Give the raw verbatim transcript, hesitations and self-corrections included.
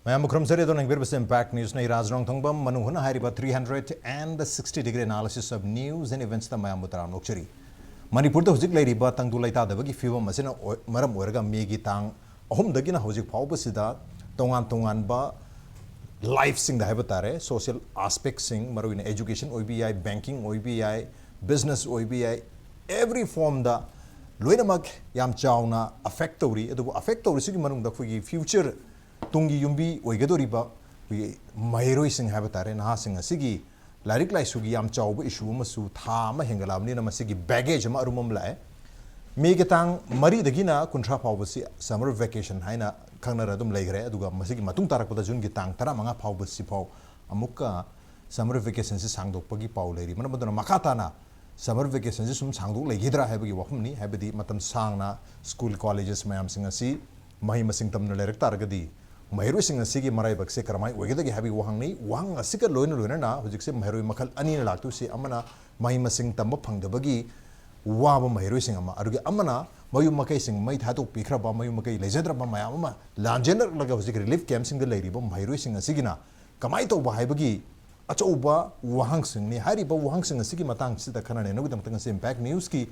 ꯃꯌꯥꯝꯕꯨ ꯈꯨꯔꯨꯝꯖꯔꯤ꯫ ꯑꯗꯣ ꯅꯪꯕꯤꯔꯕꯁꯦ ꯏꯝꯄꯦꯛ ꯅ꯭ꯌꯨꯁꯅ ꯏꯔꯥꯖ ꯔꯣꯡꯊꯪꯕꯝ꯫ ꯃꯅꯨꯡ ꯍꯨꯠꯅ ꯍꯥꯏꯔꯤꯕ three hundred and sixty degree analysis of news and eventsꯇ ꯃꯌꯥꯝꯕꯨ ꯇꯔꯥꯝꯅ ꯑꯣꯛꯆꯔꯤ꯫ ꯃꯅꯤꯄꯨꯔꯗ ꯍꯧꯖꯤꯛ ꯂꯩꯔꯤꯕ ꯇꯪꯗꯨ ꯂꯩꯇꯥꯗꯕꯒꯤ ꯐꯤꯕꯝ ꯑꯁꯤꯅ ꯑꯣꯏ-, ꯃꯔꯝ ꯑꯣꯏꯔꯒ ꯃꯦꯒꯤ ꯇꯥꯡ ꯑꯍꯨꯝꯗꯒꯤꯅ ꯍꯧꯖꯤꯛ ꯐꯥꯎꯕꯁꯤꯗ ꯇꯣꯉꯥꯟ ꯇꯣꯉꯥꯟꯕ ꯂꯥꯏꯐꯁꯤꯡꯗ ꯍꯥꯏꯕ ꯇꯥꯔꯦ, ꯁꯣꯁꯤꯌꯦꯜ ꯑꯥꯁꯄꯦꯛꯁꯤꯡ, ꯃꯔꯨꯑꯣꯏꯅ ꯑꯦꯖꯨꯀꯦꯁꯟ ꯑꯣꯏꯕ ꯌꯥꯏ, ꯕꯦꯡꯀꯤꯡ ꯑꯣꯏꯕ ꯌꯥꯏ, ꯕꯤꯖꯤꯅꯦꯁ ꯑꯣꯏꯕ ꯌꯥꯏ, ꯑꯦꯚ꯭ꯔꯤ ꯐꯣꯔꯝꯗ ꯂꯣꯏꯅꯃꯛ ꯌꯥꯝ ꯆꯥꯎꯅ ꯑꯦꯐꯦꯛ ꯇꯧꯔꯤ꯫ ꯑꯗꯨꯕꯨ ꯑꯦꯐꯦꯛ ꯇꯧꯔꯤꯁꯤꯒꯤ ꯃꯅꯨꯡꯗ ꯑꯩꯈꯣꯏꯒꯤ ꯐ꯭ꯌꯨꯆꯔ, ꯇꯨꯡꯒꯤ ꯌꯨꯝꯕꯤ ꯑꯣꯏꯒꯗꯧꯔꯤꯕ ꯑꯩꯈꯣꯏꯒꯤ ꯃꯍꯩꯔꯣꯏꯁꯤꯡ ꯍꯥꯏꯕ ꯇꯥꯔꯦ, ꯅꯍꯥꯁꯤꯡ ꯑꯁꯤꯒꯤ ꯂꯥꯏꯔꯤꯛ ꯂꯥꯏꯁꯨꯒꯤ ꯌꯥꯝ ꯆꯥꯎꯕ ꯏꯁꯨ ꯑꯃꯁꯨ ꯊꯥ ꯑꯃ ꯍꯦꯟꯒꯠꯂꯛꯑꯕꯅꯤꯅ ꯃꯁꯤꯒꯤ ꯕꯦꯒꯦꯖ ꯑꯃ ꯑꯔꯨꯝꯕ ꯑꯃ ꯂꯥꯛꯑꯦ꯫ ꯃꯦꯒꯤ ꯇꯥꯡ ꯃꯔꯤꯗꯒꯤꯅ ꯀꯨꯟꯊ꯭ꯔꯥ ꯐꯥꯎꯕꯁꯤ ꯁꯝꯃꯔ ꯚꯦꯀꯦꯁꯟ ꯍꯥꯏꯅ ꯈꯪꯅꯔ ꯑꯗꯨꯝ ꯂꯩꯈ꯭ꯔꯦ꯫ ꯑꯗꯨꯒ ꯃꯁꯤꯒꯤ ꯃꯇꯨꯡ ꯇꯥꯔꯛꯄꯗ ꯖꯨꯟꯒꯤ ꯇꯥꯡ ꯇꯔꯥꯃꯉꯥ ꯐꯥꯎꯕꯁꯤ ꯐꯥꯎ ꯑꯃꯨꯛꯀ ꯁꯝꯃꯔ ꯚꯦꯀꯦꯁꯟꯁꯤ ꯁꯥꯡꯗꯣꯛꯄꯒꯤ ꯄꯥꯎ ꯂꯩꯔꯤ꯫ ꯃꯔꯝ ꯑꯗꯨꯅ ꯃꯈꯥ ꯇꯥꯅ ꯁꯝꯃꯔ ꯚꯦꯀꯦꯁꯟꯁꯤ ꯁꯨꯝ ꯁꯥꯡꯗꯣꯛ ꯂꯩꯈꯤꯗ꯭ꯔꯥ ꯍꯥꯏꯕꯒꯤ ꯋꯥꯐꯝꯅꯤ꯫ ꯍꯥꯏꯕꯗꯤ ꯃꯇꯝ ꯁꯥꯡꯅ ꯁ꯭ꯀꯨꯜ ꯀꯣꯂꯦꯖꯦꯁ ꯃꯌꯥꯝꯁꯤꯡ ꯑꯁꯤ ꯃꯍꯩ ꯃꯁꯤꯡ ꯇꯝꯅ ꯂꯩꯔꯛ ꯇꯥꯔꯒꯗꯤ ꯃꯍꯩꯔꯣꯏꯁꯤꯡ ꯑꯁꯤꯒꯤ ꯃꯔꯥꯏꯕꯛꯁꯦ ꯀꯔꯝꯍꯥꯏꯅ ꯑꯣꯏꯒꯗꯒꯦ ꯍꯥꯏꯕꯒꯤ ꯋꯥꯍꯪꯅꯤ꯫ ꯋꯥꯍꯪ ꯑꯁꯤꯒ ꯂꯣꯏꯅ ꯂꯣꯏꯅꯅ ꯍꯧꯖꯤꯛꯁꯦ ꯃꯍꯩꯔꯣꯏ ꯃꯈꯜ ꯑꯅꯤꯅ ꯂꯥꯛꯇꯣꯏꯁꯤ꯫ ꯑꯃꯅ ꯃꯍꯩ ꯃꯁꯤꯡ ꯇꯝꯕ ꯐꯪꯗꯕꯒꯤ ꯋꯥꯕ ꯃꯍꯩꯔꯣꯏꯁꯤꯡ ꯑꯃ, ꯑꯗꯨꯒ ꯑꯃꯅ ꯃꯌꯨꯝ ꯃꯀꯩꯁꯤꯡ ꯃꯩ ꯊꯥꯗꯣꯛꯄꯤꯈ꯭ꯔꯕ, ꯃꯌꯨꯝ ꯃꯀꯩ ꯂꯩꯖꯗ꯭ꯔꯕ ꯃꯌꯥꯝ ꯑꯃ ꯂꯥꯟꯖꯦꯟꯅꯔꯛꯂꯒ ꯍꯧꯖꯤꯛ ꯔꯤꯂꯤꯐ ꯀꯦꯝꯞꯁꯤꯡꯗ ꯂꯩꯔꯤꯕ ꯃꯍꯩꯔꯣꯏꯁꯤꯡ ꯑꯁꯤꯒꯤꯅ ꯀꯃꯥꯏꯅ ꯇꯧꯕ ꯍꯥꯏꯕꯒꯤ ꯑꯆꯧꯕ ꯋꯥꯍꯪꯁꯤꯡꯅꯤ꯫ ꯍꯥꯏꯔꯤꯕ ꯋꯥꯍꯪꯁꯤꯡ ꯑꯁꯤꯒꯤ ꯃꯇꯥꯡꯁꯤꯗ ꯈꯟꯅ ꯅꯩꯅꯕꯒꯤꯗꯃꯛꯇ ꯉꯁꯤ ꯏꯝꯄꯦꯛ ꯅ꯭ꯌꯨꯁꯀꯤ